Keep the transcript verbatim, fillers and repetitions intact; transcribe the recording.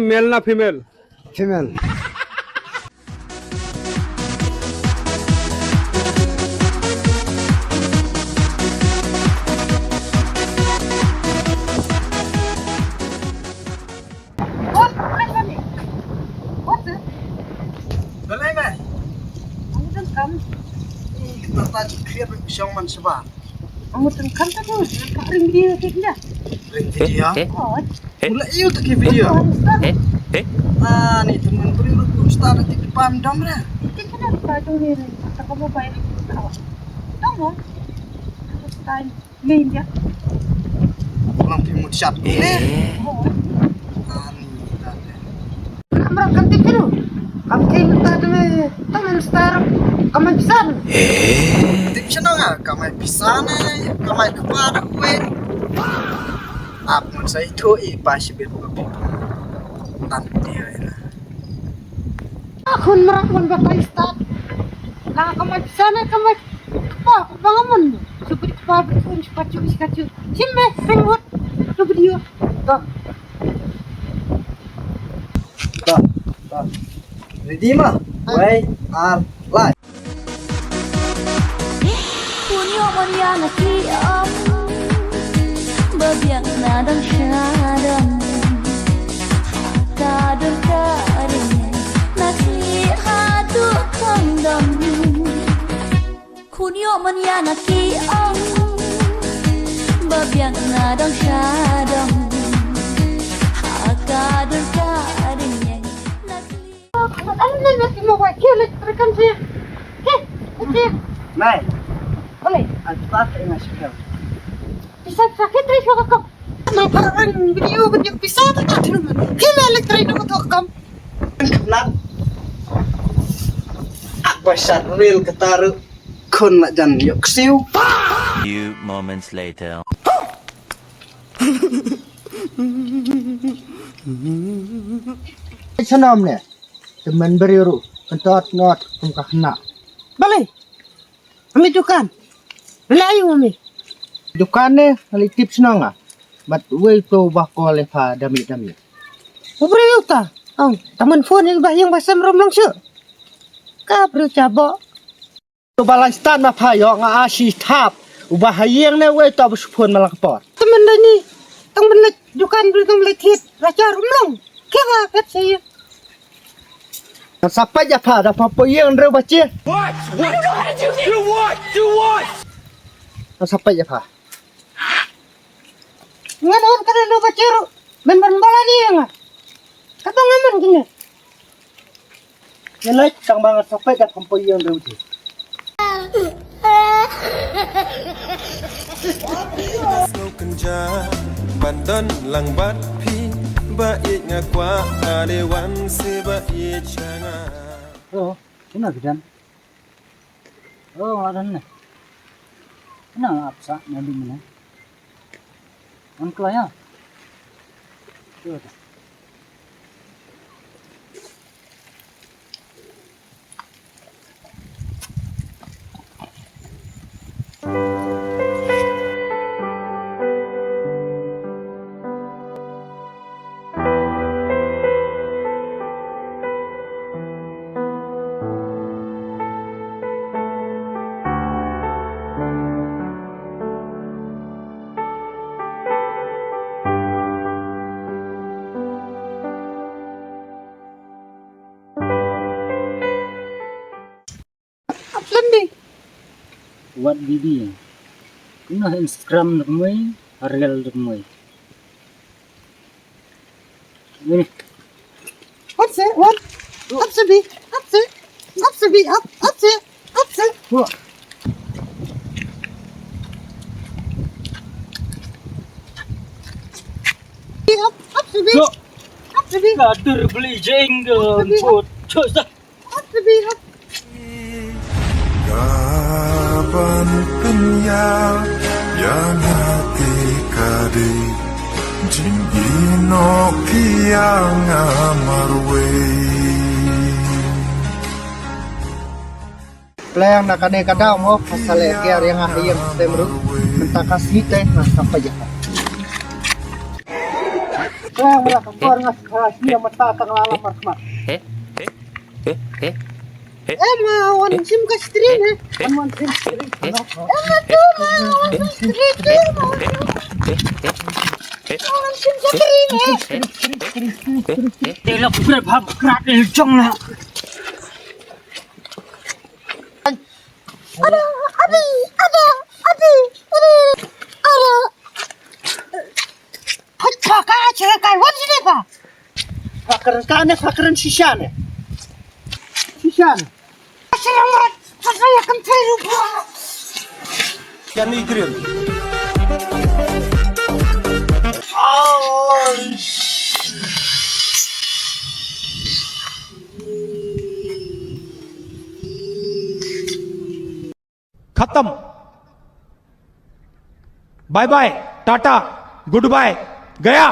Male na female? Female. Balei mai? Ang donkam. Ih, kita ta ju khriat shong man shaba. Ang donkam ta tu, ka ring video tu dia. Ring video? Eh, eh. Oh. Eh? Ula iu ta ki video. Eh? Eh? Ah, ni teman beri lu ku start ti pam dom re. Ti kana pa tu ni. Ta ka mobile. Dom mo. Start. Ngi India. Lang phi mut shat. Eh. Ani ta. Amra kan ti kiru. Kam ti ta de me. Tamen star. Kamai pisan. Eh. Ti chano nga kamai pisan eh. Kamai kpa da kwe. Ap mun sai tho i pa shi be ko pi. Tan ti ai na. Khun mrak mon ba kai start. Ka kamai pisan eh kamai kpa ba ngamon. Subri kpa bri khun shikachu shikachu. Shim me ring hot. Tu video. Ta. Ta. Ta. Ready ma? Wei ar lai. Pun ïoh mon ïa na ki ong. Ba biang na dang sha dang. Ka dang ka ring na ki ha tu kong dang. Khun ïoh man ïa na ki ong. Ba biang na dang sha dang. Ha ka dang ka ring na ki. Ano na na ki mo wa ki le trekan si. Ki, ki. Mai. Ole. Al pas ina shikam. Bisa sakit ri shwa ka. Mai parang video video bisa ta ta thinu. Ki le le trekan ko to kam. Nak. Apa shot reel kataru. Khun la jan yok siu. Few moments later. Sanom ne. Temen beri ru. Entot not kum ka khna. Balei? Ami dukan. Balei ayu ami? Dukan ne ngali tip snong ah. Bat wei to ba ko le pha dami dami. Ubri uta. Ong, taman phone yang ba yang ba sem rom long shu. Ka bru chabo. To ba lai start ma pha yo nga a shi thap. Uba ha yeng ne wei to ba su phone ma la ka por. Temen da ni. Tang ben lek dukan bru tang lek hit. Racha rom long. Ke ba pet se. Sa peit ïa pha da pha po ïeng reu ba che. What? What? You what? You what? Sa peit ïa pha. Ngan on ka reu ba che ru. Ben ben bala ni nga. Ka bang aman kine. Ïa lek tang ba nga sa peit da pha po ïeng reu ba che. Sngewkynja ban don lang bad phi, ba ïeit nga kwah, ale wan se ba ïeit sha nga. Oh, kina ka jan. Oh, nga don ne. Kina nga apsa na ding ne. An klaya. Sure. Upload di. Wat di di. Kena Instagram dek mui, Ariel dek mui. Ini. Up se, what? Up se bi, up se, up se bi, up, up se, up se. Wah. Up, up se bi. Wah. Up se bi. Kader beli jeng. Up se bi. Chos dah. Ka ban pynïap ïa nga te ka dei jingïehnoh ïa nga marwei. Leng na kane ka daw mo, ka sa leh ker ïa nga ha ïing ha sem ruh. Mynta ka sngi te nga sa peit ïa ka. Leng mra ka kor nga sa ïa mynta tang la la mar khmat. Eh ma wan sim ka stream eh. Wan wan sim stream. Eh ma tu ma wan sim stream. Wan sim stream eh. Te la kubra bab krat el jong na. Ada, ada, ada, ada, ada. Pachaka chaka wan sini pa. Fakran kane, fakran shisha ne. Shisha ne. Shisha ne. Shisha ne. Kan ni krim. खत्म। Bye bye, tata, goodbye, गया।